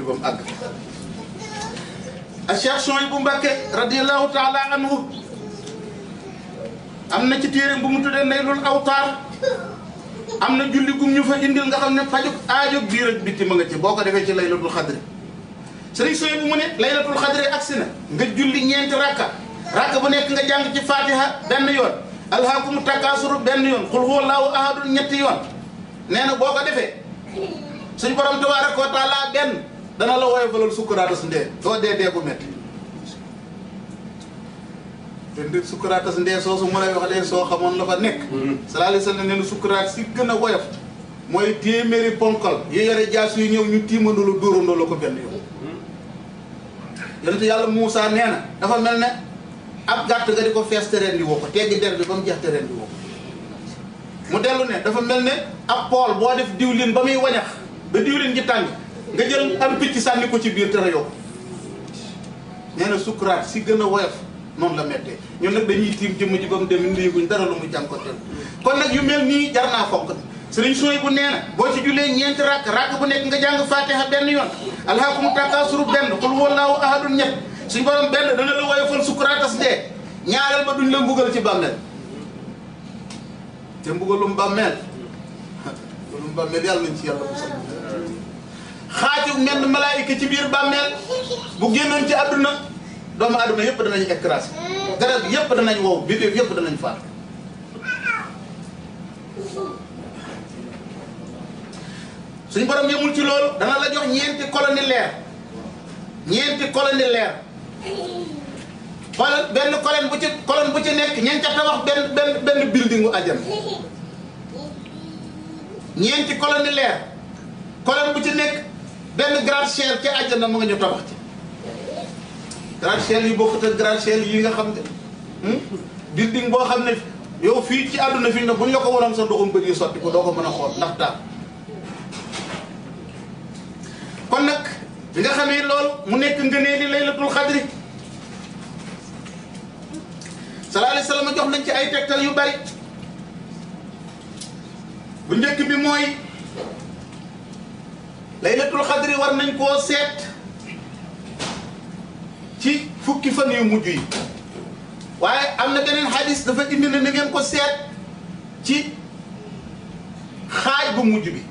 bi ba mu àgg a Cheikh Souhaïbou Mbacké radiyallahu taala anhu am na ci téere bu mu tuddee Naylul Awtaar am na julli gum ñu fa indil nga xam ne fajuk aajo biir ak bitti ma nga ci boo ko defee ci laylatul xadri sëriñ Souhaïbou mu ne laylatul xadri agsi na nga julli ñeenti rakka bu nekk nga jàng ci fatiha benn yoon alhaakumu takaasuru benn yoon qul huwallahu ahadun ñetti yoon nee na boo ko defee suñu borom tabaaraka wa taala benn dana la woyofalal sukkuraatas ndee doo dee bu métti te ndi sukkuraatas ndee soosu mu lay wax de soo xamoon la fa nekk sallallahu alayhi wa sallam nee na sukkuraat si gën a woyof mooy téeméeri ponkal yu yore jaas yu ñëw ñu tiimandoo la dóorandoo la ko benn yoon yonent yàlla Muusaa nee na dafa mel ne ab gàtt nga di ko fees te rendi woo ko teggi der bi ba mu jeex te rendi woo ko mu dellu ne dafa mel ne ab pool boo def diwlin ba muy wañax ba diwlin ji tàng nga jël am picc sànni ko ci biir te reyoo ko nee na sukkuraat si gën a woyof noonu la méttee ñun nag dañuy tiim jëmm ji ba mu dem ndéeguñ dara lu mu jànkonteel kon nag yu mel nii jar naa fonk sëriñ Souhaïbou nee na boo ci jullee ñeenti rakk bu nekk nga jàng fatiha benn yoon alhaakumu takaasuru benn qul huwallahu ahadun ñett suñ borom benn dana la woyofal sukkuraatas dee ñaareel ba duñ la mbugal ci bàmmeel te mbugalum bàmmeel yàlla nañ ci yàlla bu sax xaaju menn malaayika ci biir bàmmeel bu génnoon ci àdduna doomu àdduna yëpp danañ écrasé garab yëpp danañ wow bidéew yëpp danañ faat suñ borom yemul ci loolu dana la jox ñeenti colonne leer xoolal benn colonne bu ci nekk ñeent ca tabax benn building u àjjana ñeenti colonne leer colonne bu ci nekk benn gratte-ciel ca àjjana mu nga ñu tabax ci gratte-ciel yi bokkut ak gratte-ciel yi nga xam ne building boo xam ne yow fii ci àdduna fi ne buñ la ko waroon sa ndoxum bët yi sotti ko doo ko mën a xool ndax daal kon nag bi nga xamee loolu mu nekk ngënee li laylatul xadri sallallahu alayhi wa sallam jox nañ ci ay tegtal yu bari bu njëkk bi mooy laylatul xadri war nañ koo seet ci fukki fan yu mujj yi waaye am na beneen xadis dafa indi ne na ngeen ko seet ci xaaj bu mujj bi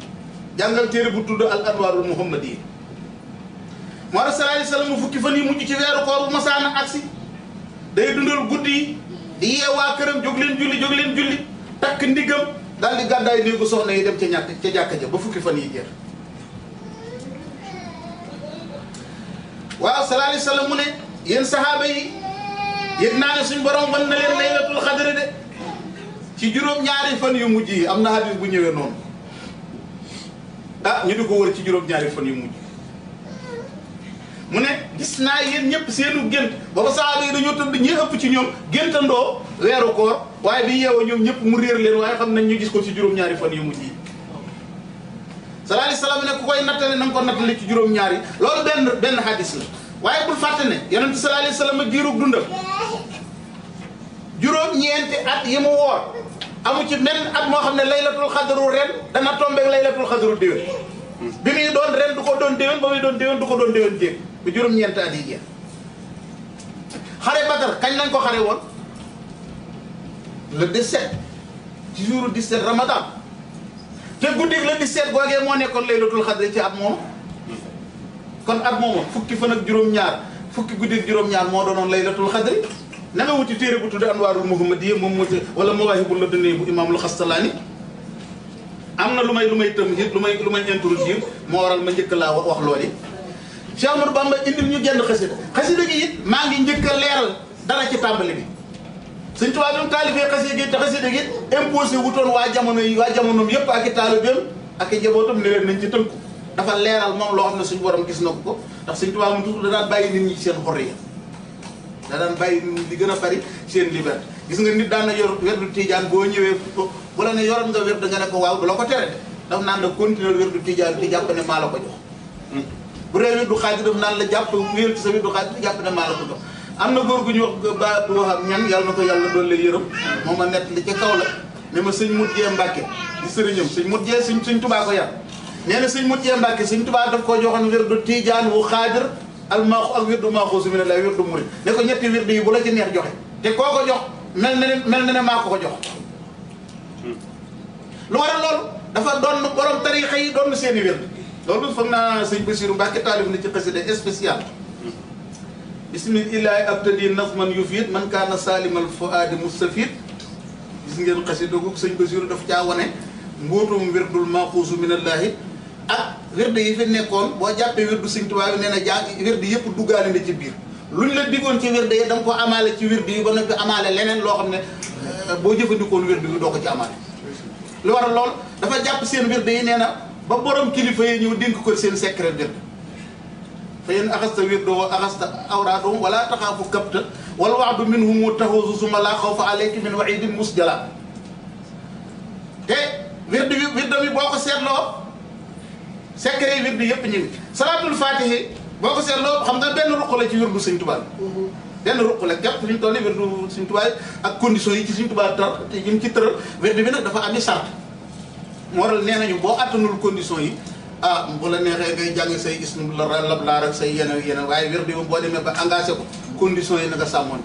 jàngal téere bu tudd al anwarul muhammadi moo tax sallallahu alayhi wa sallam fukki fan yu mujj ci weeru koor bu masaana agsi day dundal guddi yi di yeewaa këram jóg leen julli takk ndigam daal di gàddaay néegu soxna yi dem ca jàkka ja ba fukki fan yi jeex waaw sallallahu alayhi wa sallam mu ne yéen sahaaba yi yëg naa ne suñ borom wan na leen laylatul xadri de ci juróom-ñaari fan yu mujj yi am na hadis bu ñëwee noonu ñu di ko wër ci juróom-ñaari fan yu mujj mu ne gis naa yéen ñëpp seenu gént booba sahaaba yi dañoo tëdd ñi ëpp ci ñoom géntandoo weeru koor waaye bi yeewoo ñoom ñëpp mu réer leen waaye xam nañ ñu gis ko ci juróom-ñaari fan yu mujj yi sallallahu alayhi wa sallam ne ku koy nattale na nga ko nattale ci juróom-ñaari loolu benn hadis la waaye bul fàtte ne yonent sallallahu alayhi wa sallam giirug dundam juróom-ñeenti at yi mu woor amu ci benn at moo xam ne laylatul xadru ren dana tombeeg laylatul xadru déwén bi muy doon ren du ko doon déwén ba muy doon déwén du ko doon déwén jéeg bu juróom-ñeenti at yi jeex xare Badar kañ lañ ko xare woon le 17 ci jour 17 Ramadan te guddig le 17 googee moo nekkoon laylatul xadri ci at moom kon at moom fukki fan ak juróom-ñaar fukki guddi ak juróom-ñaar moo doonoon laylatul xadri na nga wuti téere bu tudd anwaarul muhammadiyya moom moo ci wala mawaahibul ladunniya bu imaamul xastalaani am na lu may tëm it lu may introduire moo waral ma njëkk laa wax loolu yi Cheikh Ahmadou Bamba indil ñu genn xasida gi it maa ngi njëkk a leeral dara ci tàmbali bi Sëñ Tuubaa bi mu taalifee xasida gi imposé wutoon waa jamonoom yëpp ak i taalibeem ak i jabootam ne leen nañ ci tënku dafa leeral moom loo xam ne suñu borom gis na ko ndax Sëñ Tuubaa moom toujours da daan bàyyi nit ñi seen xorriya da daan bàyyi nit ñi li gën a bari seen liberté gis nga nit daan na yor werdu tijaan boo ñëwee bu la ne yoroon nga werd nga ne ko waaw du la ko tere de daf naan la continuer werdu tijaan di jàpp ne maa la ko jox bu dee werdu xaadir daf naan la jàpp wéer ci sa werdu xaadir di jàpp ne maa la ko jox am na góor gu ñu wax ba du wax ak ñan yàlla na ko yàlla doon leen yërëm moom ma nett li ca kaw la ne ma sëñ Modou Dieng Mbacke di sëriñam sëñ Modou Dieng sëñ Tubaa ko yar nee na sëñ Mutiye Mbàkke sëñ Tuubaa daf koo joxoon wirdu Tijaan wu Xaadir al maaxu ak wirdu maaxuus mi ne la wirdu murid ne ko ñetti wirdu yi bu la ci neex joxe te koo ko jox mel na ne maa ko jox. lu waral loolu dafa doon borom tariixa yi doon seen i wirdu loolu foog naa sëñ Basiru Mbàkke taalif na ci xasida spécial. bismillahi abtadi nazman yufiid man kaana saalimal fuaadi mustafid gis ngeen xasida gu sëñ Basiru daf caa wane mbootum wirdul maaxuusu minallahi ak wirdu yi fi nekkoon boo jàppee wirdu sëñ Tuubaa bi nee na wirdu yëpp duggaale na ci biir luñ la diggoon ci wirdu yi da nga ko amaale ci wirdu yi ba noppi amaale leneen loo xam ne boo jëfandikoon wirdu yi doo ko ci amaale. lu waral lool dafa jàpp seen wirdu yi nee na ba borom kilifa yi ñëw dénk ko seen secret wirdu fa yéen axasta wirdu wa axasta awraadum wala taxaafu kapta wala waxdu minhumu taxuusu suma laa xawfa alayka min waidin musjala te wirdu bi boo ko seetloo secret yi wirdu yëpp ñu ngi salaatul faatihi boo ko seetloo xam nga benn ruq la ci wirdu Sëñ Tuubaa benn ruq la képp fi ñu toll nii wirdu Sëñ Tuubaa ak conditions yi ci Sëñ Tuubaa tar te ñu ci tëral wirdu bi nag dafa ami sart moo waral nee nañu boo attanul conditions yi bu la neexee ngay jàng say ism la lablaar ak say yeneen waaye wirdu bi boo demee ba engagé ko conditions yi na nga sàmmoon